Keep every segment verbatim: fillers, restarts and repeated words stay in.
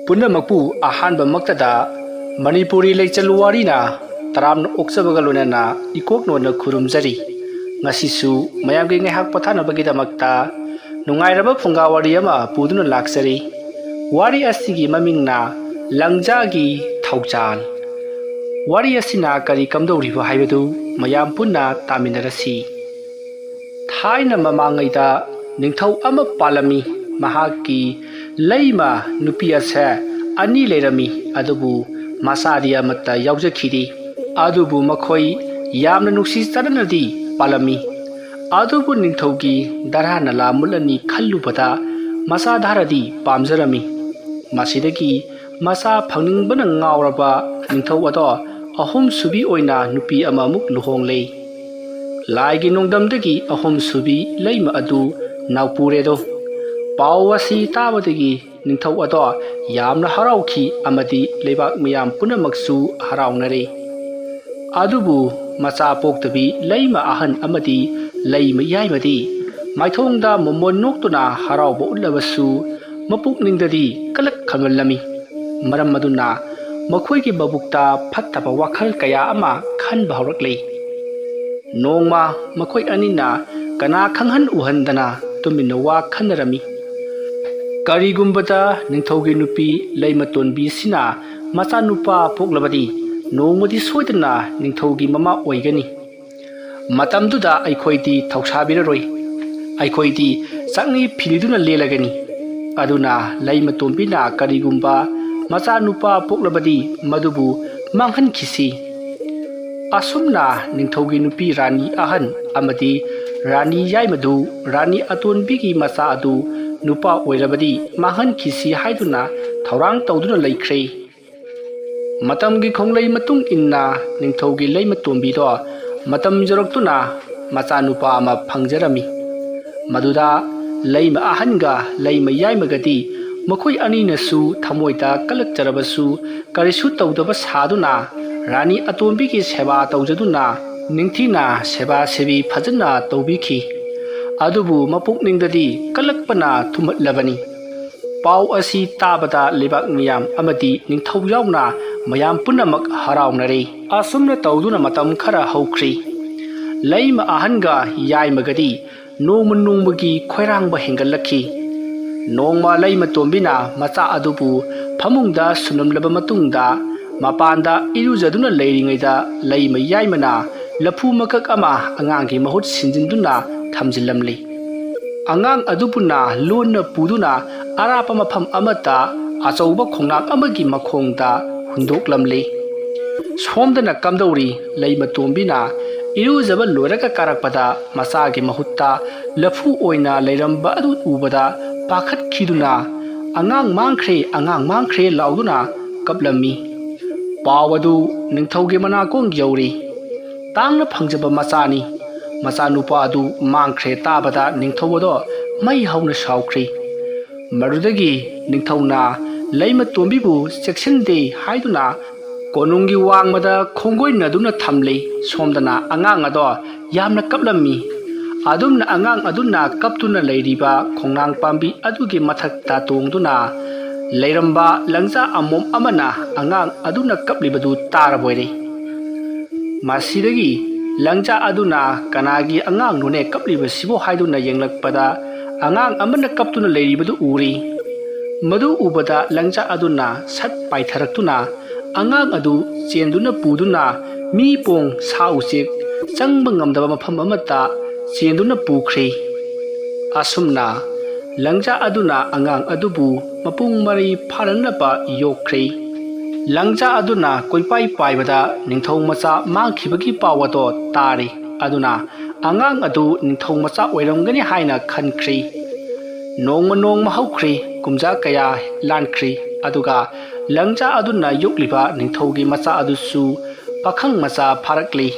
ꯄꯨꯝꯅꯃꯛꯄꯨ ꯑꯍꯥꯟꯕꯃꯛꯇꯗ ꯃꯅꯤꯄꯨꯔꯤ ꯂꯩꯆꯜ ꯋꯥꯔꯤꯅ ꯇꯔꯥꯝꯅ ꯑꯣꯛꯆꯕꯒ ꯂꯣꯏꯅꯅ ꯏꯀꯣꯛ ꯅꯣꯟꯅ ꯈꯨꯔꯨꯝꯖꯔꯤ꯫ ꯉꯁꯤꯁꯨ ꯃꯌꯥꯝꯒꯤ ꯉꯥꯏꯍꯥꯛ ꯄꯣꯊꯥꯅꯕꯒꯤꯗꯃꯛꯇ ꯅꯨꯡꯉꯥꯏꯔꯕ ꯐꯨꯡꯒꯥ ꯋꯥꯔꯤ ꯑꯃ ꯄꯨꯗꯨꯅ ꯂꯥꯛꯆꯔꯤ꯫ ꯋꯥꯔꯤ ꯑꯁꯤꯒꯤ ꯃꯃꯤꯡꯅ ꯂꯪꯖꯥꯒꯤ ꯊꯧꯖꯥꯜ꯫ ꯋꯥꯔꯤ ꯑꯁꯤꯅ ꯀꯔꯤ ꯀꯝꯗꯧꯔꯤꯕ ꯍꯥꯏꯕꯗꯨ ꯃꯌꯥꯝ ꯄꯨꯟꯅ ꯇꯥꯃꯤꯟꯅꯔꯁꯤ꯫ ꯊꯥꯏꯅ ꯃꯃꯥꯡꯉꯩꯗ ꯅꯤꯡꯊꯧ ꯑꯃ ꯄꯥꯜꯂꯝꯃꯤ꯫ ꯃꯍꯥꯛꯀꯤ ꯂꯩꯃ ꯅꯨꯄꯤ ꯑꯁꯦ ꯑꯅꯤ ꯂꯩꯔꯝꯃꯤ, ꯑꯗꯨꯕꯨ ꯃꯆꯥꯗꯤ ꯑꯃꯠꯇ ꯌꯥꯎꯖꯈꯤꯗꯦ꯫ ꯑꯗꯨꯕꯨ ꯃꯈꯣꯏ ꯌꯥꯝꯅ ꯅꯨꯡꯁꯤ ꯆꯥꯟꯅꯅꯗꯤ ꯄꯥꯜꯂꯝꯃꯤ꯫ ꯑꯗꯨꯕꯨ ꯅꯤꯡꯊꯧꯒꯤ ꯙꯔꯥ ꯅꯂꯥ ꯃꯨꯠꯂꯅꯤ ꯈꯜꯂꯨꯕꯗ ꯃꯆꯥ ꯙꯥꯔꯥꯗꯤ ꯄꯥꯝꯖꯔꯝꯃꯤ꯫ ꯃꯁꯤꯗꯒꯤ ꯃꯆꯥ ꯐꯪꯅꯤꯡꯕꯅ ꯉꯥꯎꯔꯕ ꯅꯤꯡꯊꯧ ꯑꯗꯣ ꯑꯍꯨꯝꯁꯨꯕꯤ ꯑꯣꯏꯅ ꯅꯨꯄꯤ ꯑꯃꯃꯨꯛ ꯂꯨꯍꯣꯡꯂꯦ꯫ ꯂꯥꯏꯒꯤ ꯅꯣꯡꯗꯝꯗꯒꯤ ꯑꯍꯨꯝꯁꯨꯕꯤ ꯂꯩꯃ ꯑꯗꯨ ꯅꯥꯎꯄꯨꯔꯦꯗꯣ꯫ ꯄꯥꯎ ꯑꯁꯤ ꯇꯥꯕꯗꯒꯤ ꯅꯤꯡꯊꯧ ꯑꯗꯣ ꯌꯥꯝꯅ ꯍꯔꯥꯎꯈꯤ ꯑꯃꯗꯤ ꯂꯩꯕꯥꯛ ꯃꯤꯌꯥꯝ ꯄꯨꯝꯅꯃꯛꯁꯨ ꯍꯔꯥꯎꯅꯔꯦ꯫ ꯑꯗꯨꯕꯨ ꯃꯆꯥ ꯄꯣꯛꯇꯕꯤ ꯂꯩꯃ ꯑꯍꯟ ꯑꯃꯗꯤ ꯂꯩꯃ ꯌꯥꯏꯃꯗꯤ ꯃꯥꯏꯊꯣꯡꯗ ꯃꯣꯃꯣꯟ ꯅꯣꯛꯇꯨꯅ ꯍꯔꯥꯎꯕ ꯎꯠꯂꯕꯁꯨ ꯃꯄꯨꯛꯅꯤꯡꯗꯗꯤ ꯀꯂꯛ ꯈꯝꯂꯜꯂꯝꯃꯤ꯫ ꯃꯔꯝ ꯑꯗꯨꯅ ꯃꯈꯣꯏꯒꯤ ꯃꯕꯨꯛꯇ ꯐꯠꯇꯕ ꯋꯥꯈꯜ ꯀꯌꯥ ꯑꯃ ꯈꯟꯕ ꯍꯧꯔꯛꯂꯦ꯫ ꯅꯣꯡꯃ ꯃꯈꯣꯏ ꯑꯅꯤꯅ ꯀꯅꯥ ꯈꯪꯍꯟ ꯎꯍꯟꯗꯅ ꯇꯨꯃꯤꯟꯅ ꯋꯥ ꯈꯟꯅꯔꯝꯃꯤ꯫ ꯀꯔꯤꯒꯨꯝꯕꯗ ꯅꯤꯡꯊꯧꯒꯤ ꯅꯨꯄꯤ ꯂꯩꯃꯇꯣꯟꯕꯤꯁꯤꯅ ꯃꯆꯥꯅꯨꯄꯥ ꯄꯣꯛꯂꯕꯗꯤ ꯅꯣꯡꯃꯗꯤ ꯁꯣꯏꯗꯅ ꯅꯤꯡꯊꯧꯒꯤ ꯃꯃꯥ ꯑꯣꯏꯒꯅꯤ꯫ ꯃꯇꯝꯗꯨꯗ ꯑꯩꯈꯣꯏꯗꯤ ꯊꯧꯁꯥꯕꯤꯔꯔꯣꯏ꯫ ꯑꯩꯈꯣꯏꯗꯤ ꯆꯥꯛꯅꯤ ꯐꯤꯂꯤꯗꯨꯅ ꯂꯦꯜꯂꯒꯅꯤ꯫ ꯑꯗꯨꯅ ꯂꯩꯃꯇꯣꯟꯕꯤꯅ ꯀꯔꯤꯒꯨꯝꯕ ꯃꯆꯥꯅꯨꯄꯥ ꯄꯣꯛꯂꯕꯗꯤ ꯃꯗꯨꯕꯨ ꯃꯥꯡꯍꯟꯈꯤꯁꯤ꯫ ꯑꯁꯨꯝꯅ ꯅꯤꯡꯊꯧꯒꯤ ꯅꯨꯄꯤ ꯔꯥꯅꯤ ꯑꯍꯟ ꯑꯃꯗꯤ ꯔꯥꯅꯤ ꯌꯥꯏꯃꯗꯨ ꯔꯥꯅꯤ ꯑꯇꯣꯟꯕꯤꯒꯤ ꯃꯆꯥ ꯑꯗꯨ ꯅꯨꯄꯥ ꯑꯣꯏꯔꯕꯗꯤ ꯃꯥꯡꯍꯟꯈꯤꯁꯤ ꯍꯥꯏꯗꯨꯅ ꯊꯧꯔꯥꯡ ꯇꯧꯗꯨꯅ ꯂꯩꯈ꯭ꯔꯦ꯫ ꯃꯇꯝꯒꯤ ꯈꯣꯡꯂꯩ ꯃꯇꯨꯡ ꯏꯟꯅ ꯅꯤꯡꯊꯧꯒꯤ ꯂꯩꯃꯇꯣꯟꯕꯤꯗꯣ ꯃꯇꯝ ꯌꯧꯔꯛꯇꯨꯅ ꯃꯆꯥꯅꯨꯄꯥ ꯑꯃ ꯐꯪꯖꯔꯝꯃꯤ꯫ ꯃꯗꯨꯗ ꯂꯩꯃ ꯑꯍꯟꯒ ꯂꯩꯃ ꯌꯥꯏꯃꯒꯗꯤ ꯃꯈꯣꯏ ꯑꯅꯤꯅꯁꯨ ꯊꯃꯣꯏꯗ ꯀꯜꯂꯛꯆꯔꯕꯁꯨ ꯀꯔꯤꯁꯨ ꯇꯧꯗꯕ ꯁꯥꯗꯨꯅ ꯔꯥꯅꯤ ꯑꯇꯣꯟꯕꯤꯒꯤ ꯁꯦꯕꯥ ꯇꯧꯖꯗꯨꯅ ꯅꯤꯡꯊꯤꯅ ꯁꯦꯕꯥ ꯁꯦꯕꯤ ꯐꯖꯅ ꯇꯧꯕꯤꯈꯤ꯫ ꯑꯗꯨꯕꯨ ꯃꯄꯨꯛꯅꯤꯡꯗꯗꯤ ꯀꯜꯂꯛꯄꯅ ꯊꯨꯝꯍꯠꯂꯕꯅꯤ꯫ ꯄꯥꯎ ꯑꯁꯤ ꯇꯥꯕꯗ ꯂꯩꯕꯥꯛ ꯃꯤꯌꯥꯝ ꯑꯃꯗꯤ ꯅꯤꯡꯊꯧ ꯌꯥꯎꯅ ꯃꯌꯥꯝ ꯄꯨꯝꯅꯃꯛ ꯍꯔꯥꯎꯅꯔꯦ꯫ ꯑꯁꯨꯝꯅ ꯇꯧꯗꯨꯅ ꯃꯇꯝ ꯈꯔ ꯍꯧꯈ꯭ꯔꯤ꯫ ꯂꯩꯃ ꯑꯍꯟꯒ ꯌꯥꯏꯃꯒꯗꯤ ꯅꯣꯡꯃ ꯅꯣꯡꯃꯒꯤ ꯈꯣꯏꯔꯥꯡꯕ ꯍꯦꯟꯒꯠꯂꯛꯈꯤ꯫ ꯅꯣꯡꯃ ꯂꯩꯃ ꯇꯣꯝꯕꯤꯅ ꯃꯆꯥ ꯑꯗꯨꯕꯨ ꯐꯃꯨꯡꯗ ꯁꯨꯝꯂꯝꯂꯕ ꯃꯇꯨꯡꯗ, ꯃꯄꯥꯟꯗ ꯏꯔꯨꯖꯗꯨꯅ ꯂꯩꯔꯤꯉꯩꯗ, ꯂꯩꯃ ꯌꯥꯏꯃꯅ ꯂꯐꯨ ꯃꯀꯛ ꯑꯃ ꯑꯉꯥꯡꯒꯤ ꯃꯍꯨꯠ ꯁꯤꯟꯖꯤꯟꯗꯨꯅ ꯊꯝꯖꯤꯜꯂꯝꯂꯤ꯫ ꯑꯉꯥꯡ ꯑꯗꯨꯕꯨꯅ ꯂꯣꯟꯅ ꯄꯨꯗꯨꯅ ꯑꯔꯥꯞꯄ ꯃꯐꯝ ꯑꯃꯗ ꯑꯆꯧꯕ ꯈꯣꯡꯅꯥꯡ ꯑꯃꯒꯤ ꯃꯈꯣꯡꯗ ꯍꯨꯟꯗꯣꯛꯂꯝꯂꯤ꯫ ꯁꯣꯝꯗꯅ ꯀꯝꯗꯧꯔꯤ? ꯂꯩꯃꯇꯣꯝꯕꯤꯅ ꯏꯔꯨꯖꯕ ꯂꯣꯏꯔꯒ ꯀꯥꯔꯛꯄꯗ ꯃꯆꯥꯒꯤ ꯃꯍꯨꯠꯇ ꯂꯐꯨ ꯑꯣꯏꯅ ꯂꯩꯔꯝꯕ ꯑꯗꯨ ꯎꯕꯗ ꯄꯥꯈꯠꯈꯤꯗꯨꯅ, "ꯑꯉꯥꯡ ꯃꯥꯡꯈ꯭ꯔꯦ, ꯑꯉꯥꯡ ꯃꯥꯡꯈ꯭ꯔꯦ" ꯂꯥꯎꯗꯨꯅ ꯀꯞꯂꯝꯃꯤ꯫ ꯄꯥꯎ ꯑꯗꯨ ꯅꯤꯡꯊꯧꯒꯤ ꯃꯅꯥꯀꯣꯡ ꯌꯧꯔꯤ꯫ ꯇꯥꯡꯅ ꯐꯪꯖꯕ ꯃꯆꯥꯅꯤ꯫ ꯃꯆꯥꯅꯨꯄꯥ ꯑꯗꯨ ꯃꯥꯡꯈ꯭ꯔꯦ ꯇꯥꯕꯗ ꯅꯤꯡꯊꯧ ꯑꯗꯣ ꯃꯩ ꯍꯧꯅ ꯁꯥꯎꯈ꯭ꯔꯤ꯫ ꯃꯗꯨꯗꯒꯤ ꯅꯤꯡꯊꯧꯅ ꯂꯩꯃꯇꯣꯝꯕꯤꯕꯨ ꯆꯦꯛꯁꯤꯟꯗꯦ ꯍꯥꯏꯗꯨꯅ ꯀꯣꯅꯨꯡꯒꯤ ꯋꯥꯡꯃꯗ ꯈꯣꯡꯒꯣꯏꯅꯗꯨꯅ ꯊꯝꯂꯤ꯫ ꯁꯣꯝꯗꯅ ꯑꯉꯥꯡ ꯑꯗꯣ ꯌꯥꯝꯅ ꯀꯞꯂꯝꯃꯤ꯫ ꯑꯗꯨꯝꯅ ꯑꯉꯥꯡ ꯑꯗꯨꯅ ꯀꯞꯇꯨꯅ ꯂꯩꯔꯤꯕ ꯈꯣꯡꯅꯥꯡ ꯄꯥꯝꯕꯤ ꯑꯗꯨꯒꯤ ꯃꯊꯛꯇ ꯇꯣꯡꯗꯨꯅ ꯂꯩꯔꯝꯕ ꯂꯪꯖꯥ ꯑꯃꯣꯝ ꯑꯃꯅ ꯑꯉꯥꯡ ꯑꯗꯨꯅ ꯀꯞꯂꯤꯕꯗꯨ ꯇꯥꯔꯕꯣꯏꯔꯦ꯫ ꯃꯁꯤꯗꯒꯤ ꯂꯪꯖꯥ ꯑꯗꯨꯅ "ꯀꯅꯥꯒꯤ ꯑꯉꯥꯡꯅꯣꯅꯦ ꯀꯞꯂꯤꯕꯁꯤꯕꯨ?" ꯍꯥꯏꯗꯨꯅ ꯌꯦꯡꯂꯛꯄꯗ, ꯑꯉꯥꯡ ꯑꯃꯅ ꯀꯞꯇꯨꯅ ꯂꯩꯔꯤꯕꯗꯨ ꯎꯔꯤ꯫ ꯃꯗꯨ ꯎꯕꯗ ꯂꯪꯖꯥ ꯑꯗꯨꯅ ꯁꯠ ꯄꯥꯏꯊꯔꯛꯇꯨꯅ ꯑꯉꯥꯡ ꯑꯗꯨ ꯆꯦꯟꯗꯨꯅ ꯄꯨꯗꯨꯅ ꯃꯤ ꯄꯣꯡ ꯁꯥ ꯎꯆꯦꯛ ꯆꯪꯕ ꯉꯝꯗꯕ ꯃꯐꯝ ꯑꯃꯗ ꯆꯦꯟꯗꯨꯅ ꯄꯨꯈ꯭ꯔꯦ꯫ ꯑꯁꯨꯝꯅ ꯂꯪꯖꯥ ꯑꯗꯨꯅ ꯑꯉꯥꯡ ꯑꯗꯨꯕꯨ ꯃꯄꯨꯡ ꯃꯔꯩ ꯐꯥꯅꯅꯕ ꯌꯣꯛꯈ꯭ꯔꯦ꯫ ꯂꯪꯖꯥ ꯑꯗꯨꯅ ꯀꯣꯏꯄꯥꯏ ꯄꯥꯏꯕꯗ ꯅꯤꯡꯊꯧ ꯃꯆꯥ ꯃꯥꯡꯈꯤꯕꯒꯤ ꯄꯥꯎ ꯑꯗꯣ ꯇꯥꯔꯦ꯫ ꯑꯗꯨꯅ ꯑꯉꯥꯡ ꯑꯗꯨ ꯅꯤꯡꯊꯧ ꯃꯆꯥ ꯑꯣꯏꯔꯝꯒꯅꯤ ꯍꯥꯏꯅ ꯈꯟꯈ꯭ꯔꯦ꯫ ꯅꯣꯡꯃ ꯅꯣꯡꯃ ꯍꯧꯈ꯭ꯔꯦ꯫ ꯀꯨꯝꯖꯥ ꯀꯌꯥ ꯂꯥꯟꯈ꯭ꯔꯦ꯫ ꯑꯗꯨꯒ ꯂꯪꯖꯥ ꯑꯗꯨꯅ ꯌꯣꯛꯂꯤꯕ ꯅꯤꯡꯊꯧꯒꯤ ꯃꯆꯥ ꯑꯗꯨꯁꯨ ꯄꯥꯈꯪ ꯃꯆꯥ ꯐꯥꯔꯛꯂꯤ꯫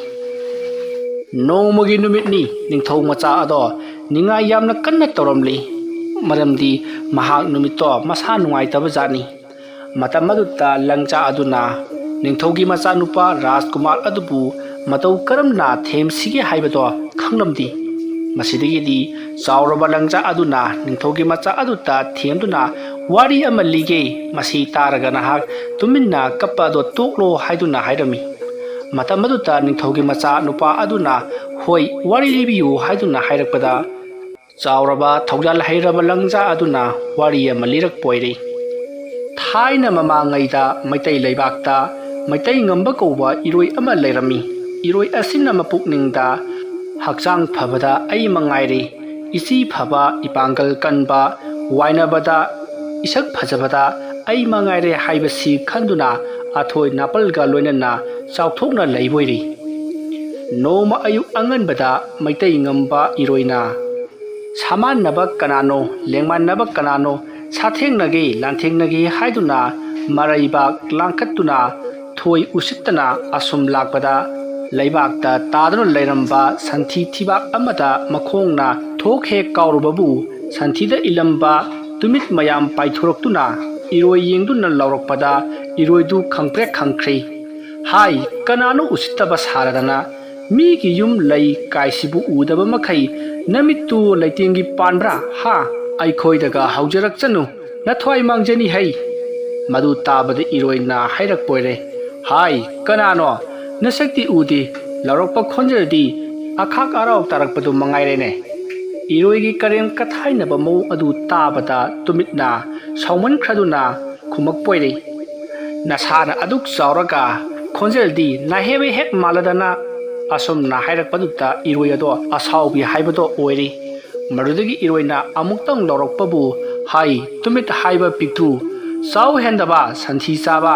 ꯅꯣꯡꯃꯒꯤ ꯅꯨꯃꯤꯠꯅꯤ꯫ ꯅꯤꯡꯊꯧ ꯃꯆꯥ ꯑꯗꯣ ꯅꯤꯡꯉꯥꯏ ꯌꯥꯝꯅ ꯀꯟꯅ ꯇꯧꯔꯝꯂꯤ, ꯃꯔꯝꯗꯤ ꯃꯍꯥꯛ ꯅꯨꯃꯤꯠꯇꯣ ꯃꯁꯥ ꯅꯨꯡꯉꯥꯏꯇꯕ ꯖꯥꯠꯅꯤ꯫ ꯃꯇꯝ ꯑꯗꯨꯗ ꯂꯪꯖꯥ ꯑꯗꯨꯅ ꯅꯤꯡꯊꯧꯒꯤ ꯃꯆꯥꯅꯨꯄꯥ ꯔꯥꯖꯀꯨꯃꯥꯔ ꯑꯗꯨꯕꯨ ꯃꯇꯧ ꯀꯔꯝꯅ ꯊꯦꯝꯁꯤꯒꯦ ꯍꯥꯏꯕꯗꯣ ꯈꯪꯂꯝꯗꯦ꯫ ꯃꯁꯤꯗꯒꯤꯗꯤ ꯆꯥꯎꯔꯕ ꯂꯪꯖꯥ ꯑꯗꯨꯅ ꯅꯤꯡꯊꯧꯒꯤ ꯃꯆꯥ ꯑꯗꯨꯗ ꯊꯦꯝꯗꯨꯅ "ꯋꯥꯔꯤ ꯑꯃ ꯂꯤꯒꯦ, ꯃꯁꯤ ꯇꯥꯔꯒ ꯅꯍꯥꯛ ꯇꯨꯃꯤꯟꯅ ꯀꯞꯄ ꯑꯗꯣ ꯇꯣꯛꯂꯣ" ꯍꯥꯏꯗꯨꯅ ꯍꯥꯏꯔꯝꯃꯤ꯫ ꯃꯇꯝ ꯑꯗꯨꯗ ꯅꯤꯡꯊꯧꯒꯤ ꯃꯆꯥ ꯅꯨꯄꯥ ꯑꯗꯨꯅ, "ꯍꯣꯏ, ꯋꯥꯔꯤ ꯂꯤꯕꯤꯌꯨ" ꯍꯥꯏꯗꯨꯅ ꯍꯥꯏꯔꯛꯄꯗ, ꯆꯥꯎꯔꯕ ꯊꯧꯖꯥꯜ ꯍꯩꯔꯕ ꯂꯪꯖꯥ ꯑꯗꯨꯅ ꯋꯥꯔꯤ ꯑꯃ ꯂꯤꯔꯛꯄ ꯑꯣꯏꯔꯦ꯫ ꯊꯥꯏꯅ ꯃꯃꯥꯡꯉꯩꯗ ꯃꯩꯇꯩ ꯂꯩꯕꯥꯛꯇ ꯃꯩꯇꯩ ꯉꯝꯕ ꯀꯧꯕ ꯏꯔꯣꯏ ꯑꯃ ꯂꯩꯔꯝꯃꯤ꯫ ꯏꯔꯣꯏ ꯑꯁꯤꯅ ꯃꯄꯨꯛꯅꯤꯡꯗ, "ꯍꯛꯆꯥꯡ ꯐꯕꯗ ꯑꯩ ꯃꯉꯥꯏꯔꯦ, ꯏꯆꯤ ꯐꯕ, ꯏꯄꯥꯡꯒꯜ ꯀꯟꯕ, ꯋꯥꯏꯅꯕꯗ ꯏꯁꯛ ꯐꯖꯕꯗ ꯑꯩ ꯃꯉꯥꯏꯔꯦ" ꯍꯥꯏꯕꯁꯤ ꯈꯟꯗꯨꯅ ꯑꯊꯣꯏ ꯅꯥꯄꯜꯒ ꯂꯣꯏꯅꯅ ꯆꯥꯎꯊꯣꯛꯅ ꯂꯩꯕ ꯑꯣꯏꯔꯤ꯫ ꯅꯣꯡꯃ ꯑꯌꯨꯛ ꯑꯉꯟꯕꯗ ꯃꯩꯇꯩ ꯉꯝꯕ ꯏꯔꯣꯏꯅ, ꯁꯥꯃꯥꯟꯅꯕ ꯀꯅꯥꯅꯣ, ꯂꯦꯡꯃꯥꯟꯅꯕ ꯀꯅꯥꯅꯣ, ꯁꯥꯊꯦꯡꯅꯒꯦ, ꯂꯥꯟꯊꯦꯡꯅꯒꯦ ꯍꯥꯏꯗꯨꯅ ꯃꯔꯩꯕꯥꯛ ꯂꯥꯡꯈꯠꯇꯨꯅ ꯊꯣꯏ ꯎꯁꯤꯠꯇꯅ ꯑꯁꯨꯝ ꯂꯥꯛꯄꯗ, ꯂꯩꯕꯥꯛꯇ ꯇꯥꯗꯨꯅ ꯂꯩꯔꯝꯕ ꯁꯟꯊꯤ ꯊꯤꯕꯥꯛ ꯑꯃꯗ ꯃꯈꯣꯡꯅ ꯊꯣꯛ ꯍꯦꯛ ꯀꯥꯎꯔꯨꯕꯕꯨ, ꯁꯟꯊꯤꯗ ꯏꯜꯂꯝꯕ ꯇꯨꯃꯤꯠ ꯃꯌꯥꯝ ꯄꯥꯏꯊꯣꯔꯛꯇꯨꯅ ꯏꯔꯣꯏ ꯌꯦꯡꯗꯨꯅ ꯂꯥꯎꯔꯛꯄꯗ, ꯏꯔꯣꯏꯗꯨ ꯈꯪꯄ꯭ꯔꯦꯛ ꯈꯪꯈ꯭ꯔꯦ꯫ "ꯍꯥꯏ, ꯀꯅꯥꯅꯣ ꯎꯁꯤꯠꯇꯕ ꯁꯥꯔꯗꯅ? ꯃꯤꯒꯤ ꯌꯨꯝ ꯂꯩ ꯀꯥꯏꯁꯤꯕꯨ ꯎꯗꯕ ꯃꯈꯩ ꯅꯃꯤꯠꯇꯨ ꯂꯩꯇꯦꯡꯒꯤ ꯄꯥꯟꯕ꯭ꯔꯥ? ꯍꯥ? ꯑꯩꯈꯣꯏꯗꯒ ꯍꯧꯖꯔꯛꯆꯅꯨ, ꯅꯊ꯭ꯋꯥꯏ ꯃꯥꯡꯖꯅꯤ ꯍꯩ!" ꯃꯗꯨ ꯇꯥꯕꯗ ꯏꯔꯣꯏꯅ ꯍꯥꯏꯔꯛꯄ ꯑꯣꯏꯔꯦ, "ꯍꯥꯏ, ꯀꯅꯥꯅꯣ? ꯅꯁꯛꯇꯤ ꯎꯗꯦ, ꯂꯥꯎꯔꯛꯄ ꯈꯣꯟꯖꯦꯜꯗꯤ ꯑꯈꯥꯛ ꯑꯔꯥꯎ ꯇꯥꯔꯛꯄꯗꯨ ꯃꯉꯥꯏꯔꯦꯅꯦ!" ꯏꯔꯣꯏꯒꯤ ꯀꯔꯦꯝ ꯀꯊꯥꯏꯅꯕ ꯃꯑꯣꯡ ꯑꯗꯨ ꯇꯥꯕꯗ ꯇꯨꯃꯤꯠꯅ ꯁꯥꯎꯃꯟꯈ꯭ꯔꯗꯨꯅ ꯈꯨꯝꯃꯛꯄ ꯑꯣꯏꯔꯦ, "ꯅꯁꯥꯅ ꯑꯗꯨꯛ ꯆꯥꯎꯔꯒ ꯈꯣꯟꯖꯦꯜꯗꯤ ꯅꯥꯍꯦꯕ ꯍꯦꯛ ꯃꯥꯜꯂꯗꯅ!" ꯑꯁꯨꯝꯅ ꯍꯥꯏꯔꯛꯄꯗꯨꯗ ꯏꯔꯣꯏ ꯑꯗꯣ ꯑꯁꯥꯎꯕꯤ ꯍꯥꯏꯕꯗꯣ ꯑꯣꯏꯔꯦ꯫ ꯃꯗꯨꯗꯒꯤ ꯏꯔꯣꯏꯅ ꯑꯃꯨꯛꯇꯪ ꯂꯥꯎꯔꯛꯄꯕꯨ, "ꯍꯥꯏ, ꯇꯨꯃꯤꯠ ꯍꯥꯏꯕ ꯄꯤꯛꯇ꯭ꯔꯨ, ꯆꯥꯎ ꯍꯦꯟꯗꯕ ꯁꯟꯊꯤ ꯆꯥꯕ!"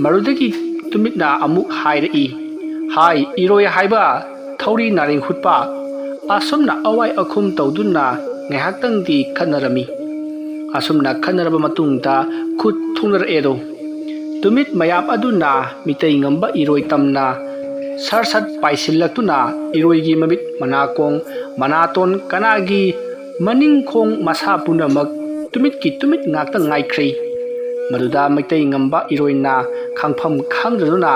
ꯃꯗꯨꯗꯒꯤ ꯇꯨꯃꯤꯠꯅ ꯑꯃꯨꯛ ꯍꯥꯏꯔꯛꯏ, "ꯍꯥꯏ, ꯏꯔꯣꯏ ꯍꯥꯏꯕ ꯊꯧꯔꯤ ꯅꯥꯔꯤꯡ ꯍꯨꯠꯄ!" ꯑꯁꯨꯝꯅ ꯑꯋꯥꯏ ꯑꯈꯨꯝ ꯇꯧꯗꯨꯅ ꯉꯥꯏꯍꯥꯛꯇꯪꯗꯤ ꯈꯟꯅꯔꯝꯃꯤ꯫ ꯑꯁꯨꯝꯅ ꯈꯟꯅꯔꯕ ꯃꯇꯨꯡꯗ ꯈꯨꯠ ꯊꯨꯅꯔꯛꯑꯦꯗꯣ꯫ ꯇꯨꯃꯤꯠ ꯃꯌꯥꯝ ꯑꯗꯨꯅ ꯃꯤꯇꯩ ꯉꯝꯕ ꯏꯔꯣꯏ ꯇꯝꯅ ꯁꯔ ꯁꯠ ꯄꯥꯏꯁꯤꯜꯂꯛꯇꯨꯅ ꯏꯔꯣꯏꯒꯤ ꯃꯃꯤꯠ, ꯃꯅꯥꯀꯣꯡ, ꯃꯅꯥꯇꯣꯟ, ꯀꯅꯥꯒꯤ ꯃꯅꯤꯡ ꯈꯣꯡ ꯃꯁꯥ ꯄꯨꯝꯅꯃꯛ ꯇꯨꯃꯤꯠꯀꯤ ꯇꯨꯃꯤꯠ ꯉꯥꯛꯇ ꯉꯥꯏꯈ꯭ꯔꯦ꯫ ꯃꯗꯨꯗ ꯃꯩꯇꯩ ꯉꯝꯕ ꯏꯔꯣꯏꯅ ꯈꯪꯐꯝ ꯈꯪꯗꯗꯨꯅ,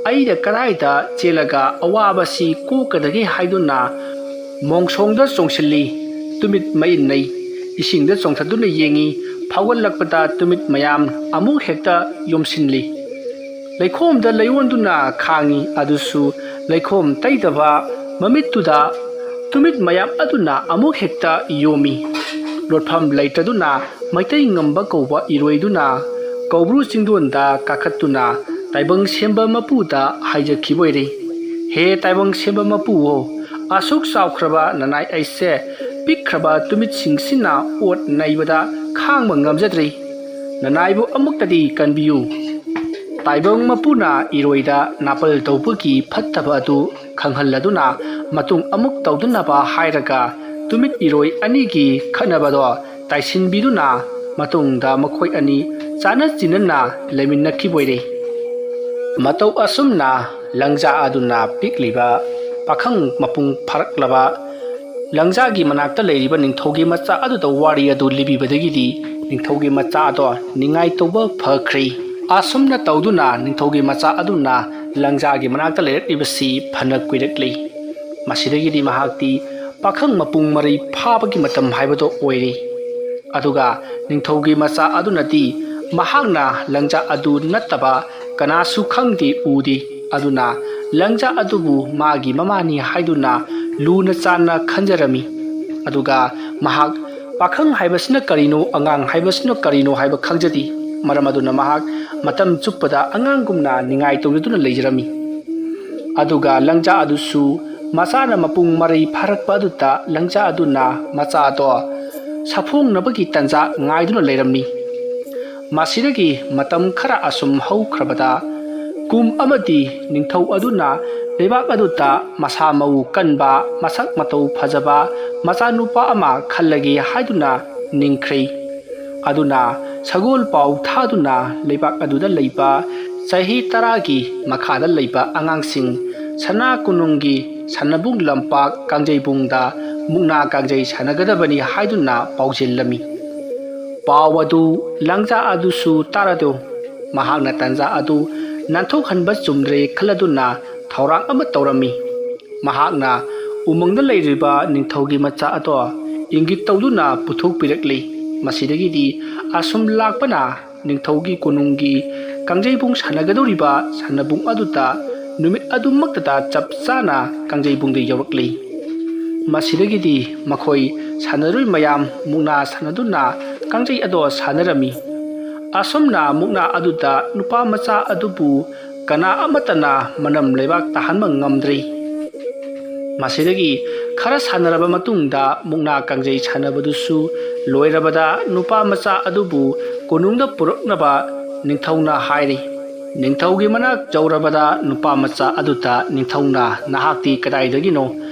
"ꯑꯩꯅ ꯀꯗꯥꯏꯗ ꯆꯦꯜꯂꯒ ꯑꯋꯥꯕꯁꯤ ꯀꯣꯛꯀꯗꯒꯦ?" ꯍꯥꯏꯗꯨꯅ ꯃꯣꯡꯁꯣꯡꯗ ꯆꯣꯡꯁꯤꯜꯂꯤ꯫ ꯇꯨꯃꯤꯠ ꯃꯩ ꯏꯟꯅꯩ꯫ ꯏꯁꯤꯡꯗ ꯆꯣꯡꯊꯗꯨꯅ ꯌꯦꯡꯉꯤ꯫ ꯐꯥꯎꯒꯠꯂꯛꯄꯗ ꯇꯨꯃꯤꯠ ꯃꯌꯥꯝ ꯑꯃꯨꯛ ꯍꯦꯛꯇ ꯌꯣꯝꯁꯤꯜꯂꯤ꯫ ꯂꯩꯈꯣꯝꯗ ꯂꯩꯑꯣꯟꯗꯨꯅ ꯈꯥꯡꯉꯤ, ꯑꯗꯨꯁꯨ ꯂꯩꯈꯣꯝ ꯇꯩꯗꯕ ꯃꯃꯤꯠꯇꯨꯗ ꯇꯨꯃꯤꯠ ꯃꯌꯥꯝ ꯑꯗꯨꯅ ꯑꯃꯨꯛ ꯍꯦꯛꯇ ꯌꯣꯝꯃꯤ꯫ ꯂꯣꯠꯐꯝ ꯂꯩꯇꯗꯨꯅ ꯃꯩꯇꯩ ꯉꯝꯕ ꯀꯧꯕ ꯏꯔꯣꯏꯗꯨꯅ ꯀꯧꯕ꯭ꯔꯨ ꯆꯤꯡꯗꯣꯟꯗ ꯀꯥꯈꯠꯇꯨꯅ ꯇꯥꯏꯕꯪ ꯁꯦꯝꯕ ꯃꯄꯨꯗ ꯍꯥꯏꯖꯈꯤꯕ ꯑꯣꯏꯔꯦ, "ꯍꯦ ꯇꯥꯏꯕꯪ ꯁꯦꯝꯕ ꯃꯄꯨ, ꯑꯁꯨꯛ ꯆꯥꯎꯈ꯭ꯔꯕ ꯅꯅꯥꯏ ꯑꯩꯁꯦ ꯄꯤꯛꯈ꯭ꯔꯕ ꯇꯨꯃꯤꯠꯁꯤꯡꯁꯤꯅ ꯑꯣꯠ ꯅꯩꯕꯗ ꯈꯥꯡꯕ ꯉꯝꯖꯗ꯭ꯔꯦ꯫ ꯅꯅꯥꯏꯕꯨ ꯑꯃꯨꯛꯇꯗꯤ ꯀꯟꯕꯤꯌꯨ꯫" ꯇꯥꯏꯕꯪ ꯃꯄꯨꯅ ꯏꯔꯣꯏꯗ ꯅꯥꯄꯜ ꯇꯧꯕꯒꯤ ꯐꯠꯇꯕ ꯑꯗꯨ ꯈꯪꯍꯜꯂꯗꯨꯅ ꯃꯇꯨꯡ ꯑꯃꯨꯛ ꯇꯧꯗꯅꯕ ꯍꯥꯏꯔꯒ ꯇꯨꯃꯤꯠ ꯏꯔꯣꯏ ꯑꯅꯤꯒꯤ ꯈꯠꯅꯕꯗꯣ ꯇꯥꯏꯁꯤꯟꯕꯤꯗꯨꯅ ꯃꯇꯨꯡꯗ ꯃꯈꯣꯏ ꯑꯅꯤ ꯆꯥꯟꯅ ꯆꯤꯟꯅꯅ ꯂꯩꯃꯤꯟꯅꯈꯤꯕ ꯑꯣꯏꯔꯦ꯫ ꯃꯇꯧ ꯑꯁꯨꯝꯅ ꯂꯪꯖꯥ ꯑꯗꯨꯅ ꯄꯤꯛꯂꯤꯕ ꯄꯥꯈꯪ ꯃꯄꯨꯡ ꯐꯥꯔꯛꯂꯕ ꯂꯪꯖꯥꯒꯤ ꯃꯅꯥꯛꯇ ꯂꯩꯔꯤꯕ ꯅꯤꯡꯊꯧꯒꯤ ꯃꯆꯥ ꯑꯗꯨꯗ ꯋꯥꯔꯤ ꯑꯗꯨ ꯂꯤꯕꯤꯕꯗꯒꯤꯗꯤ ꯅꯤꯡꯊꯧꯒꯤ ꯃꯆꯥ ꯑꯗꯣ ꯅꯤꯡꯉꯥꯏ ꯇꯧꯕ ꯐꯈ꯭ꯔꯦ꯫ ꯑꯁꯨꯝꯅ ꯇꯧꯗꯨꯅ ꯅꯤꯡꯊꯧꯒꯤ ꯃꯆꯥ ꯑꯗꯨꯅ ꯂꯪꯖꯥꯒꯤ ꯃꯅꯥꯛꯇ ꯂꯩꯔꯛꯂꯤꯕꯁꯤ ꯐꯅ ꯀꯨꯏꯔꯛꯂꯤ꯫ ꯃꯁꯤꯗꯒꯤꯗꯤ ꯃꯍꯥꯛꯇꯤ ꯄꯥꯈꯪ ꯃꯄꯨꯡ ꯃꯔꯩ ꯐꯥꯕꯒꯤ ꯃꯇꯝ ꯍꯥꯏꯕꯗꯣ ꯑꯣꯏꯔꯦ꯫ ꯑꯗꯨꯒ ꯅꯤꯡꯊꯧꯒꯤ ꯃꯆꯥ ꯑꯗꯨꯅꯗꯤ ꯃꯍꯥꯛꯅ ꯂꯪꯖꯥ ꯑꯗꯨ ꯅꯠꯇꯕ ꯀꯅꯥꯁꯨ ꯈꯪꯗꯦ ꯎꯗꯦ꯫ ꯑꯗꯨꯅ ꯂꯪꯖꯥ ꯑꯗꯨꯕꯨ ꯃꯥꯒꯤ ꯃꯃꯥꯅꯤ ꯍꯥꯏꯗꯨꯅ ꯂꯨꯅ ꯆꯥꯟꯅ ꯈꯟꯖꯔꯝꯃꯤ꯫ ꯑꯗꯨꯒ ꯃꯍꯥꯛ ꯄꯥꯈꯪ ꯍꯥꯏꯕꯁꯤꯅ ꯀꯔꯤꯅꯣ, ꯑꯉꯥꯡ ꯍꯥꯏꯕꯁꯤꯅ ꯀꯔꯤꯅꯣ ꯍꯥꯏꯕ ꯈꯪꯖꯗꯦ꯫ ꯃꯔꯝ ꯑꯗꯨꯅ ꯃꯍꯥꯛ ꯃꯇꯝ ꯆꯨꯞꯄꯗ ꯑꯉꯥꯡꯒꯨꯝꯅ ꯅꯤꯡꯉꯥꯏ ꯇꯧꯖꯗꯨꯅ ꯂꯩꯖꯔꯝꯃꯤ꯫ ꯑꯗꯨꯒ ꯂꯪꯖꯥ ꯑꯗꯨꯁꯨ ꯃꯆꯥꯅ ꯃꯄꯨꯡ ꯃꯔꯩ ꯐꯥꯔꯛꯄ ꯑꯗꯨꯗ ꯂꯪꯖꯥ ꯑꯗꯨꯅ ꯃꯆꯥꯗꯣ ꯁꯥꯐꯣꯡꯅꯕꯒꯤ ꯇꯟꯖꯥ ꯉꯥꯏꯗꯨꯅ ꯂꯩꯔꯝꯃꯤ꯫ ꯃꯁꯤꯗꯒꯤ ꯃꯇꯝ ꯈꯔ ꯑꯁꯨꯝ ꯍꯧꯈ꯭ꯔꯕꯗ ꯀꯨꯝ ꯑꯃꯗꯤ ꯅꯤꯡꯊꯧ ꯑꯗꯨꯅ ꯂꯩꯕꯥꯛ ꯑꯗꯨꯗ ꯃꯁꯥ ꯃꯎ ꯀꯟꯕ, ꯃꯁꯛ ꯃꯇꯧ ꯐꯖꯕ ꯃꯆꯥꯅꯨꯄꯥ ꯑꯃ ꯈꯜꯂꯒꯦ ꯍꯥꯏꯗꯨꯅ ꯅꯤꯡꯈ꯭ꯔꯦ꯫ ꯑꯗꯨꯅ ꯁꯒꯣꯜ ꯄꯥꯎ ꯊꯥꯗꯨꯅ ꯂꯩꯕꯥꯛ ꯑꯗꯨꯗ ꯂꯩꯕ ꯆꯍꯤ ꯇꯔꯥꯒꯤ ꯃꯈꯥꯗ ꯂꯩꯕ ꯑꯉꯥꯡꯁꯤꯡ ꯁꯅꯥ ꯀꯣꯅꯨꯡꯒꯤ ꯁꯅꯥꯕꯨꯡ ꯂꯝꯄꯥꯛ ꯀꯥꯡꯖꯩꯕꯨꯡꯗ ꯃꯨꯛꯅꯥ ꯀꯥꯡꯖꯩ ꯁꯥꯟꯅꯒꯗꯕꯅꯤ ꯍꯥꯏꯗꯨꯅ ꯄꯥꯎꯖꯦꯜꯂꯝꯃꯤ꯫ ꯄꯥꯎ ꯑꯗꯨ ꯂꯪꯖꯥ ꯑꯗꯨꯁꯨ ꯇꯥꯔꯗꯨ ꯃꯍꯥꯛꯅ ꯇꯟꯖꯥ ꯑꯗꯨ ꯅꯥꯟꯊꯣꯛꯍꯟꯕ ꯆꯨꯝꯗ꯭ꯔꯦ ꯈꯜꯂꯗꯨꯅ ꯊꯧꯔꯥꯡ ꯑꯃ ꯇꯧꯔꯝꯃꯤ꯫ ꯃꯍꯥꯛꯅ ꯎꯃꯪꯗ ꯂꯩꯔꯤꯕ ꯅꯤꯡꯊꯧꯒꯤ ꯃꯆꯥ ꯑꯗꯣ ꯏꯪꯒꯤꯠ ꯇꯧꯗꯨꯅ ꯄꯨꯊꯣꯛꯄꯤꯔꯛꯂꯤ꯫ ꯃꯁꯤꯗꯒꯤꯗꯤ ꯑꯁꯨꯝ ꯂꯥꯛꯄꯅ ꯅꯤꯡꯊꯧꯒꯤ ꯀꯣꯅꯨꯡꯒꯤ ꯀꯥꯡꯖꯩꯕꯨꯡ ꯁꯥꯟꯅꯒꯗꯧꯔꯤꯕ ꯁꯥꯟꯅꯕꯨꯡ ꯑꯗꯨꯗ ꯅꯨꯃꯤꯠ ꯑꯗꯨꯃꯛꯇꯗ ꯆꯞ ꯆꯥꯅ ꯀꯥꯡꯖꯩꯕꯨꯡꯗ ꯌꯧꯔꯛꯂꯤ꯫ ꯃꯁꯤꯗꯒꯤꯗꯤ ꯃꯈꯣꯏ ꯁꯥꯟꯅꯔꯣꯏ ꯃꯌꯥꯝ ꯃꯨꯛꯅꯥ ꯁꯥꯟꯅꯗꯨꯅ ꯀꯥꯡꯖꯩ ꯑꯗꯣ ꯁꯥꯟꯅꯔꯝꯃꯤ꯫ ꯑꯁꯨꯝꯅ ꯃꯨꯛꯅꯥ ꯑꯗꯨꯗ ꯅꯨꯄꯥ ꯃꯆꯥ ꯑꯗꯨꯕꯨ ꯀꯅꯥ ꯑꯃꯠꯇꯅ ꯃꯅꯝ ꯂꯩꯕꯥꯛ ꯇꯥꯍꯟꯕ ꯉꯝꯗ꯭ꯔꯤ꯫ ꯃꯁꯤꯗꯒꯤ ꯈꯔ ꯁꯥꯟꯅꯔꯕ ꯃꯇꯨꯡꯗ ꯃꯨꯛꯅꯥ ꯀꯥꯡꯖꯩ ꯁꯥꯟꯅꯕꯗꯨꯁꯨ ꯂꯣꯏꯔꯕꯗ ꯅꯨꯄꯥ ꯃꯆꯥ ꯑꯗꯨꯕꯨ ꯀꯣꯅꯨꯡꯗ ꯄꯨꯔꯛꯅꯕ ꯅꯤꯡꯊꯧꯅ ꯍꯥꯏꯔꯤ꯫ ꯅꯤꯡꯊꯧꯒꯤ ꯃꯅꯥꯛ ꯌꯧꯔꯕꯗ ꯅꯨꯄꯥ ꯃꯆꯥ ꯑꯗꯨꯗ ꯅꯤꯡꯊꯧꯅ, "ꯅꯍꯥꯛꯇꯤ ꯀꯗꯥꯏꯗꯒꯤꯅꯣ?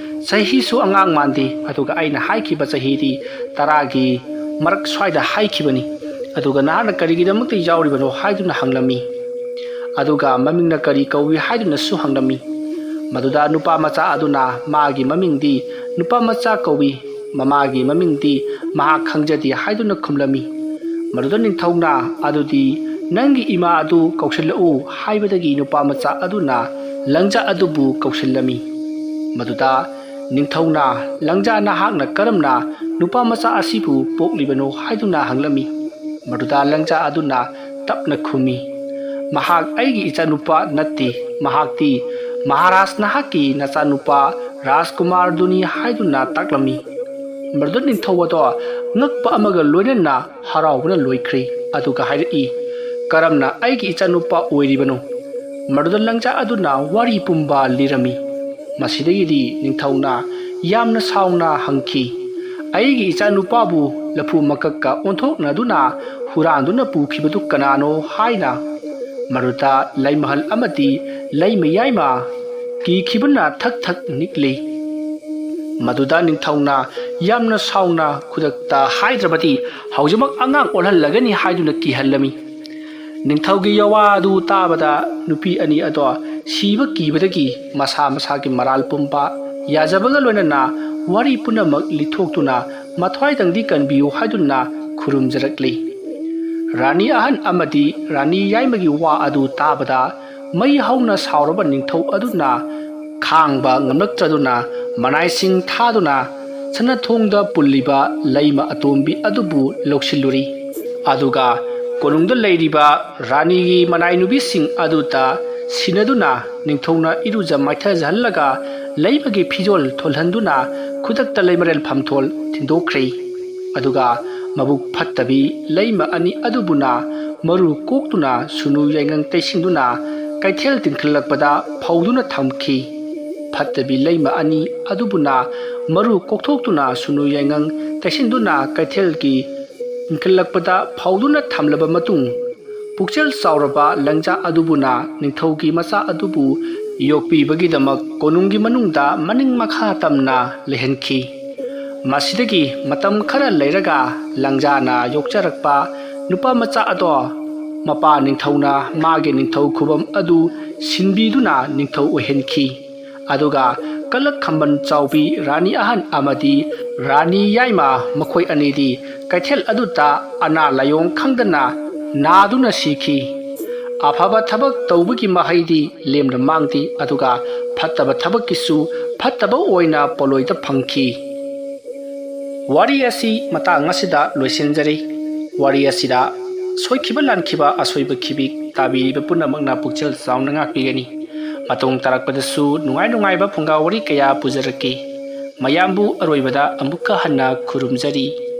ꯆꯍꯤꯁꯨ ꯑꯉꯥꯡ ꯃꯥꯟꯗꯦ, ꯑꯗꯨꯒ ꯑꯩꯅ ꯍꯥꯏꯈꯤꯕ ꯆꯍꯤꯗꯤ ꯇꯔꯥꯒꯤ ꯃꯔꯛ ꯁ꯭ꯋꯥꯏꯗ ꯍꯥꯏꯈꯤꯕꯅꯤ꯫ ꯑꯗꯨꯒ ꯅꯍꯥꯛꯅ ꯀꯔꯤꯒꯤꯗꯃꯛꯇ ꯌꯥꯎꯔꯤꯕꯅꯣ?" ꯍꯥꯏꯗꯨꯅ ꯍꯪꯂꯝꯃꯤ꯫ ꯑꯗꯨꯒ ꯃꯃꯤꯡꯅ ꯀꯔꯤ ꯀꯧꯏ ꯍꯥꯏꯗꯨꯅꯁꯨ ꯍꯪꯂꯝꯃꯤ꯫ ꯃꯗꯨꯗ ꯅꯨꯄꯥ ꯃꯆꯥ ꯑꯗꯨꯅ ꯃꯥꯒꯤ ꯃꯃꯤꯡꯗꯤ ꯅꯨꯄꯥ ꯃꯆꯥ ꯀꯧꯏ, ꯃꯃꯥꯒꯤ ꯃꯃꯤꯡꯗꯤ ꯃꯍꯥꯛ ꯈꯪꯖꯗꯦ ꯍꯥꯏꯗꯨꯅ ꯈꯨꯝꯂꯝꯃꯤ꯫ ꯃꯗꯨꯗ ꯅꯤꯡꯊꯧꯅ, "ꯑꯗꯨꯗꯤ ꯅꯪꯒꯤ ꯏꯃꯥ ꯑꯗꯨ ꯀꯧꯁꯤꯜꯂꯛꯎ" ꯍꯥꯏꯕꯗꯒꯤ ꯅꯨꯄꯥ ꯃꯆꯥ ꯑꯗꯨꯅ ꯂꯪꯖꯥ ꯑꯗꯨꯕꯨ ꯀꯧꯁꯤꯜꯂꯝꯃꯤ꯫ ꯃꯗꯨꯗ ꯅꯤꯡꯊꯧꯅ, "ꯂꯪꯖꯥ, ꯅꯍꯥꯛꯅ ꯀꯔꯝꯅ ꯅꯨꯄꯥ ꯃꯆꯥ ꯑꯁꯤꯕꯨ ꯄꯣꯛꯂꯤꯕꯅꯣ?" ꯍꯥꯏꯗꯨꯅ ꯍꯪꯂꯝꯃꯤ꯫ ꯃꯗꯨꯗ ꯂꯪꯖꯥ ꯑꯗꯨꯅ ꯇꯞꯅ ꯈꯨꯝꯃꯤ, "ꯃꯍꯥꯛ ꯑꯩꯒꯤ ꯏꯆꯥꯅꯨꯄꯥ ꯅꯠꯇꯦ, ꯃꯍꯥꯛꯇꯤ ꯃꯍꯥꯔꯥꯖ ꯅꯍꯥꯛꯀꯤ ꯅꯆꯥꯅꯨꯄꯥ ꯔꯥꯖꯀꯨꯃꯥꯔꯗꯨꯅꯤ" ꯍꯥꯏꯗꯨꯅ ꯇꯥꯛꯂꯝꯃꯤ꯫ ꯃꯗꯨꯗ ꯅꯤꯡꯊꯧ ꯑꯗꯣ ꯉꯛꯄ ꯑꯃꯒ ꯂꯣꯏꯅꯅ ꯍꯔꯥꯎꯕꯅ ꯂꯣꯏꯈ꯭ꯔꯦ꯫ ꯑꯗꯨꯒ ꯍꯥꯏꯔꯛꯏ, "ꯀꯔꯝꯅ ꯑꯩꯒꯤ ꯏꯆꯥꯅꯨꯄꯥ ꯑꯣꯏꯔꯤꯕꯅꯣ?" ꯃꯗꯨꯗ ꯂꯪꯖꯥ ꯑꯗꯨꯅ ꯋꯥꯔꯤ ꯄꯨꯝꯕ ꯂꯤꯔꯝꯃꯤ꯫ ꯃꯁꯤꯗꯒꯤꯗꯤ ꯅꯤꯡꯊꯧꯅ ꯌꯥꯝꯅ ꯁꯥꯎꯅ ꯍꯪꯈꯤ, "ꯑꯩꯒꯤ ꯏꯆꯥꯅꯨꯄꯥꯕꯨ ꯂꯐꯨ ꯃꯀꯛꯀ ꯑꯣꯟꯊꯣꯛꯅꯗꯨꯅ ꯍꯨꯔꯥꯟꯗꯨꯅ ꯄꯨꯈꯤꯕꯗꯨ ꯀꯅꯥꯅꯣ?" ꯍꯥꯏꯅ꯫ ꯃꯗꯨꯗ ꯂꯩꯃꯍꯜ ꯑꯃꯗꯤ ꯂꯩꯃꯌꯥꯏꯃ ꯀꯤꯈꯤꯕꯅ ꯊꯛ ꯊꯛ ꯅꯤꯛꯂꯤ꯫ ꯃꯗꯨꯗ ꯅꯤꯡꯊꯧꯅ ꯌꯥꯝꯅ ꯁꯥꯎꯅ, "ꯈꯨꯗꯛꯇ ꯍꯥꯏꯗ꯭ꯔꯕꯗꯤ ꯍꯧꯖꯤꯛꯃꯛ ꯑꯉꯥꯡ ꯑꯣꯜꯍꯜꯂꯒꯅꯤ" ꯍꯥꯏꯗꯨꯅ ꯀꯤꯍꯜꯂꯝꯃꯤ꯫ ꯅꯤꯡꯊꯧꯒꯤ ꯌꯋꯥ ꯑꯗꯨ ꯇꯥꯕꯗ ꯅꯨꯄꯤ ꯑꯅꯤ ꯑꯗꯣ ꯁꯤꯕ ꯀꯤꯕꯗꯒꯤ ꯃꯁꯥ ꯃꯁꯥꯒꯤ ꯃꯔꯥꯜ ꯄꯨꯝꯕ, ꯌꯥꯖꯕꯒ ꯂꯣꯏꯅꯅ ꯋꯥꯔꯤ ꯄꯨꯝꯅꯃꯛ ꯂꯤꯊꯣꯛꯇꯨꯅ ꯃꯊ꯭ꯋꯥꯏꯗꯪꯗꯤ ꯀꯟꯕꯤꯌꯨ ꯍꯥꯏꯗꯨꯅ ꯈꯨꯔꯨꯝꯖꯔꯛꯂꯤ꯫ ꯔꯥꯅꯤ ꯑꯍꯟ ꯑꯃꯗꯤ ꯔꯥꯅꯤ ꯌꯥꯏꯃꯒꯤ ꯋꯥ ꯑꯗꯨ ꯇꯥꯕꯗ ꯃꯩ ꯍꯧꯅ ꯁꯥꯎꯔꯕ ꯅꯤꯡꯊꯧ ꯑꯗꯨꯅ ꯈꯥꯡꯕ ꯉꯝꯂꯛꯇ꯭ꯔꯗꯨꯅ ꯃꯅꯥꯏꯁꯤꯡ ꯊꯥꯗꯨꯅ ꯁꯅꯥꯊꯣꯡꯗ ꯄꯨꯜꯂꯤꯕ ꯂꯩꯃ ꯑꯇꯣꯝꯕꯤ ꯑꯗꯨꯕꯨ ꯂꯧꯁꯤꯜꯂꯨꯔꯤ꯫ ꯑꯗꯨꯒ ꯀꯣꯅꯨꯡꯗ ꯂꯩꯔꯤꯕ ꯔꯥꯅꯤꯒꯤ ꯃꯅꯥꯏ ꯅꯨꯄꯤꯁꯤꯡ ꯑꯗꯨꯗ ꯁꯤꯟꯅꯗꯨꯅ ꯅꯤꯡꯊꯧꯅ ꯏꯔꯨꯖ ꯃꯥꯏꯊꯖꯍꯜꯂꯒ ꯂꯩꯃꯒꯤ ꯐꯤꯖꯣꯜ ꯊꯣꯜꯍꯟꯗꯨꯅ ꯈꯨꯗꯛꯇ ꯂꯩꯃꯔꯦꯜ ꯐꯝꯊꯣꯜ ꯊꯤꯟꯗꯣꯛꯈ꯭ꯔꯦ꯫ ꯑꯗꯨꯒ ꯃꯕꯨꯛ ꯐꯠꯇꯕꯤ ꯂꯩꯃ ꯑꯅꯤ ꯑꯗꯨꯕꯨꯅ ꯃꯔꯨ ꯀꯣꯛꯇꯨꯅ ꯁꯨꯅꯨ ꯌꯥꯏꯉꯪ ꯇꯩꯁꯤꯟꯗꯨꯅ ꯀꯩꯊꯦꯜ ꯇꯤꯡꯈꯠꯂꯛꯄꯗ ꯐꯧꯗꯨꯅ ꯊꯝꯈꯤ꯫ ꯐꯠꯇꯕꯤ ꯂꯩꯃ ꯑꯅꯤ ꯑꯗꯨꯕꯨꯅ ꯃꯔꯨ ꯀꯣꯛꯊꯣꯛꯇꯨꯅ ꯁꯨꯅꯨ ꯌꯥꯏꯉꯪ ꯇꯩꯁꯤꯟꯗꯨꯅ ꯀꯩꯊꯦꯜꯒꯤ ꯏꯟꯈꯠꯂꯛꯄꯗ ꯐꯧꯗꯨꯅ ꯊꯝꯂꯕ ꯃꯇꯨꯡ, ꯄꯨꯛꯆꯦꯜ ꯆꯥꯎꯔꯕ ꯂꯪꯖꯥ ꯑꯗꯨꯕꯨꯅ ꯅꯤꯡꯊꯧꯒꯤ ꯃꯆꯥ ꯑꯗꯨꯕꯨ ꯌꯣꯛꯄꯤꯕꯒꯤꯗꯃꯛ ꯀꯣꯅꯨꯡꯒꯤ ꯃꯅꯨꯡꯗ ꯃꯅꯤꯡ ꯃꯈꯥ ꯇꯝꯅ ꯂꯩꯍꯟꯈꯤ꯫ ꯃꯁꯤꯗꯒꯤ ꯃꯇꯝ ꯈꯔ ꯂꯩꯔꯒ ꯂꯪꯖꯥꯅ ꯌꯣꯛꯆꯔꯛꯄ ꯅꯨꯄꯥ ꯃꯆꯥ ꯑꯗꯣ ꯃꯄꯥ ꯅꯤꯡꯊꯧꯅ ꯃꯥꯒꯤ ꯅꯤꯡꯊꯧ ꯈꯨꯕꯝ ꯑꯗꯨ ꯁꯤꯟꯕꯤꯗꯨꯅ ꯅꯤꯡꯊꯧ ꯑꯣꯏꯍꯟꯈꯤ꯫ ꯑꯗꯨꯒ ꯀꯂꯛ ꯈꯝꯕꯟ ꯆꯥꯎꯕꯤ ꯔꯥꯅꯤ ꯑꯍꯟ ꯑꯃꯗꯤ ꯔꯥꯅꯤ ꯌꯥꯏꯃ ꯃꯈꯣꯏ ꯑꯅꯤꯗꯤ ꯀꯩꯊꯦꯜ ꯑꯗꯨꯗ ꯑꯅꯥ ꯂꯥꯏꯌꯣꯡ ꯈꯪꯗꯅ ꯅꯥꯗꯨꯅ ꯁꯤꯈꯤ꯫ ꯑꯐꯕ ꯊꯕꯛ ꯇꯧꯕꯒꯤ ꯃꯍꯩꯗꯤ ꯂꯦꯝꯅ ꯃꯥꯡꯗꯦ, ꯑꯗꯨꯒ ꯐꯠꯇꯕ ꯊꯕꯛꯀꯤꯁꯨ ꯐꯠꯇꯕ ꯑꯣꯏꯅ ꯄꯣꯠꯂꯣꯏꯗ ꯐꯪꯈꯤ꯫ ꯋꯥꯔꯤ ꯑꯁꯤ ꯃꯇꯥꯡ ꯑꯁꯤꯗ ꯂꯣꯏꯁꯤꯟꯖꯔꯤ꯫ ꯋꯥꯔꯤ ꯑꯁꯤꯗ ꯁꯣꯏꯈꯤꯕ ꯂꯥꯟꯈꯤꯕ ꯑꯁꯣꯏꯕ ꯈꯤꯕꯤꯛ ꯇꯥꯕꯤꯔꯤꯕ ꯄꯨꯝꯅꯃꯛꯅ ꯄꯨꯛꯆꯦꯜ ꯆꯥꯎꯅ ꯉꯥꯛꯄꯤꯒꯅꯤ꯫ ꯃꯇꯨꯡ ꯇꯥꯔꯛꯄꯗꯁꯨ ꯅꯨꯡꯉꯥꯏ ꯅꯨꯡꯉꯥꯏꯕ ꯐꯨꯡꯒꯥ ꯋꯥꯔꯤ ꯀꯌꯥ ꯄꯨꯖꯔꯛꯀꯦ꯫ ꯃꯌꯥꯝꯕꯨ ꯑꯔꯣꯏꯕꯗ ꯑꯃꯨꯛꯀ ꯍꯟꯅ ꯈꯨꯔꯨꯝꯖꯔꯤ꯫